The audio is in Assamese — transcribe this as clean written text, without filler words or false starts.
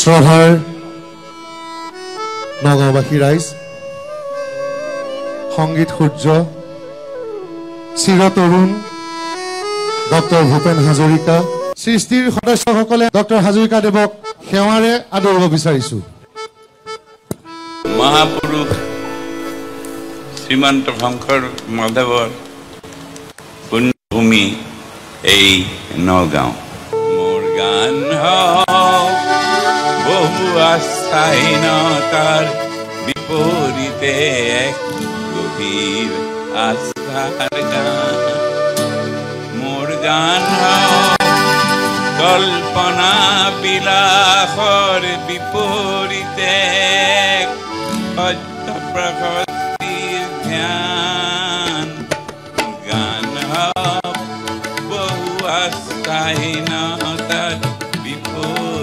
শ্ৰদ্ধাৰ নগাঁওবাসী ৰাইজ, সংগীত সূৰ্য চিৰতৰুণ ডক্টৰ ভূপেন হাজৰিকা সৃষ্টিৰ সদস্যসকলে ডক্টৰ হাজৰিকা দেৱক সেৱাৰে আদৰিব বিচাৰিছো। মহাপুৰুষ শ্ৰীমন্ত শংকৰ মাধৱৰ পুণ্যভূমি এই নগাঁও। মোৰ গান হওক বহু আস্থাহীনতাৰ বিপৰীতে এক গভীৰ আস্থাৰ গান। মোৰ গান হওক কল্পনা বিলাসৰ বিপৰীতে এক সত্য প্ৰশস্তিৰ ধ্যান। গান হওক বহু আস্থাহীনতাৰ বিপৰীতে